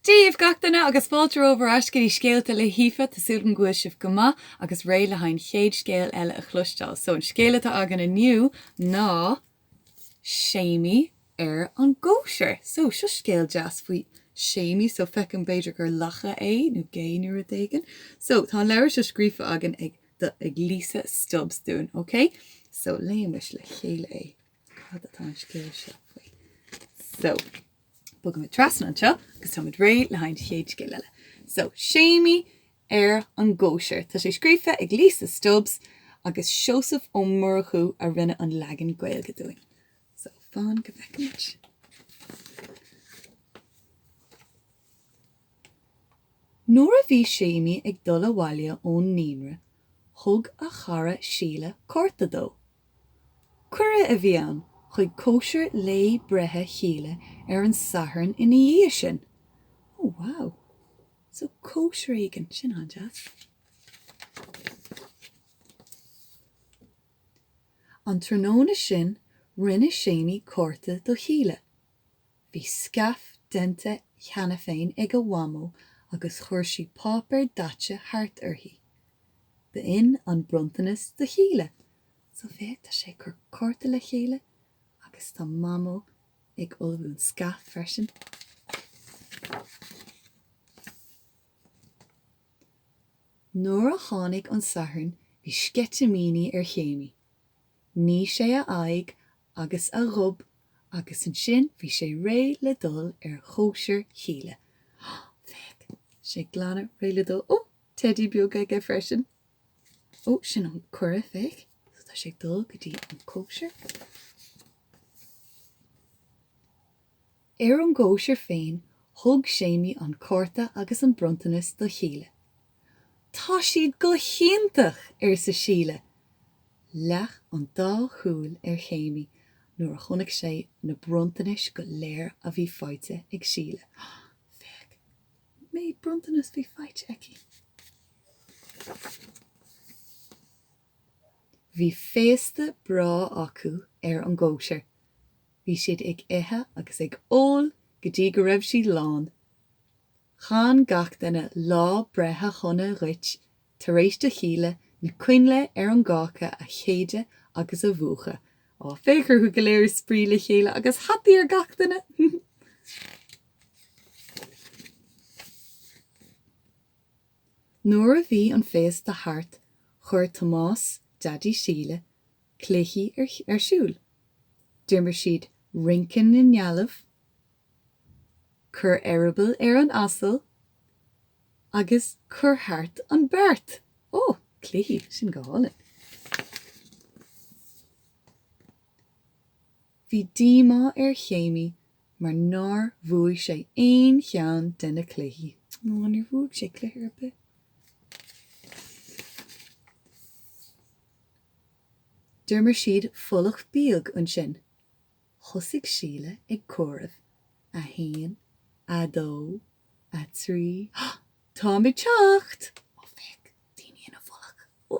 Dia daoibh gach duine agus fáilte romhaibh ar ais go dtí Scéalta le hAoife, tá súil agam go bhfuil sibh go maith agus réidh le haghaidh an chéad scéal eile a chloisteáil. So an scéal atá againn inniu ná Séimí ar an gcóisir. So seo scéal deas faoi Séimí, so feicim b'fhéidir gur lacha é nó gé nó rud éigin. So tá an leabhar seo scríofa againn ag ag Lisa Stubbs dúinn, ok? So léimis le chéile é. Cad atá an scéal seo faoi? So, bogaimid trasna anseo agus táimid réidh le haghaidh an chéad scéal eile. So, Séimí ar an gcóisir. Tá sé scríofa ag Lisa Stubbs agus Seosamh Ó Murchú a rinne an leagan Gaeilge dúinn. So, fan go bhfeicimid. Nuair a bhí Séimí ag dul abhaile ón naíonra, thug a chara Síle cárta dó. Cuireadh a bhí ann chuig cóisir lae breithe Shíle ar an Satharn ina dhiaidh sin. Oh wow! So cóisir éigin, sin an-deas. An tráthnóna sin rinne Séimí cárta do Shíle. Bhí scaif déanta cheana féin ag a mhamó agus chuir sí páipéar daite thart uirthi. B'in an bronntanas do Shíle. So féach, tá sé ag cur cárta le chéile agus tá Mamó ag ullmhú an scaif freisin. Nuair a tháinig an Satharn bhí sceitimíní ar Shéimí. Nigh sé a aghaidh agus a ghob agus ansin bhí sé réidh le dul ar chóisir Shíle. Féach, sé ag glanadh, réidh le dul. Ó, teidí beag aige freisin. Ó, sin an cuireadh, féach. So tá sé ag dul go dtí an cóisir. Ar an gcóisir féin, thug Séimí an cárta agus an bronntanas do Shíle. Tá siad go hiontach! arsa Síle. Leath an dá shúil ar Shéimí nuair a chonaic sé na bronntanais go léir a bhí faighte ag Síle. Féach, méid bronntanas bhí faighte aici. Bhí féasta breá acu ar an gcóisir. Bhí siad ag ithe agus ag ól go dtí go raibh siad lán. Chan gach duine 'Lá breithe shona dhuit' tar éis do Shíle na coinnle ar an gcáca a shéideadh agus a mhúchadh. Á, féach orthu go léir ag spraoi le chéile agus hataí ar gach duine! Nuair a bhí an féasta thart chuir Tomás, Daidí Shíle, cluichí ar siúl. D'imir siad Rince na nDealbh, Cuir Eireaball ar an Asal agus Cuir Thart an Beart. Ó, cluichí, sin go hálainn. Bhí díomá ar Shéimí mar nár bhuaigh sé aon cheann de na cluichí. Ó, níor bhuaigh sé cluiche ar bith. D'imir siad Folach Bíog ansin. Thosaigh Síle ag comhaireamh, a haon, a dó, a trí, Táim ag teacht! Ó, féach, daoine ina bhfolach. Ó!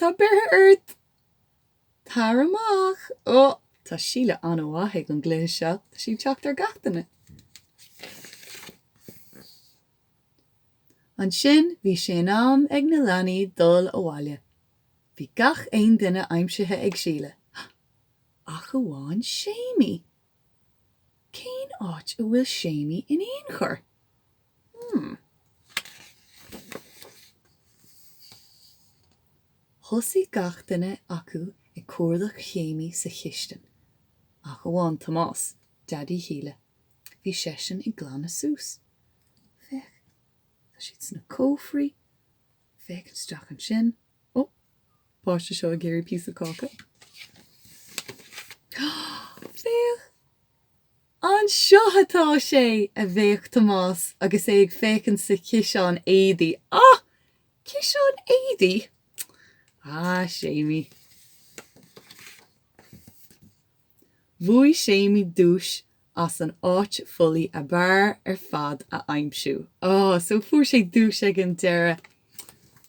Tá beirthe ort! Tar amach! Ó! Tá Síle an-mhaith ag an gcluiche seo. Tá sí ag teacht ar gach duine. Ansin bhí sé in am ag na leanaí dul abhaile. Bhí gach aon duine aimsithe ag Síle. Ach amháin Séimí! Cén áit a bhfuil Séimí in aon chor? Hmm. Thosaigh gach duine acu ag cuardach Shéimí sa chistin, ach amháin Tomás, Daidí Shíle. Bhí seisean ag glanadh suas. Féach, tá siad sna cófraí. Féach isteach ansin. Ó, páiste seo ag iarraidh píosa cáca. Féach! Anseo atá sé! a bhéic Tomás agus é ag féachaint sa chiseán éadaí. Ah! Ciseán éadaí? Ah, Séimí. Bhuaigh Séimí duais as an áit folaigh ab fhearr ar fad a aimsiú. Ah, so fuair sé duais ag an deireadh.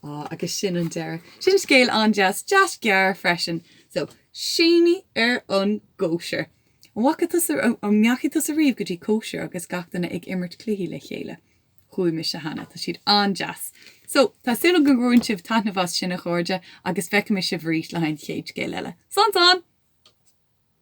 Ah, agus sin an deireadh. Sin scéal an-deas, deas gearr freisin. So, Séimí ar an gcóisir. An bhfaca tusa, an ndeachaigh tusa riamh go dtí cóisir agus gach duine ag imirt cluichí le chéile? Chuaigh mise cheana, tá siad an-deas. So, tá súil agam gur bhain sibh taitneamh as sin a chairde agus feicfidh mé sibh arís le haghaidh an chéad scéal eile. Slán slán!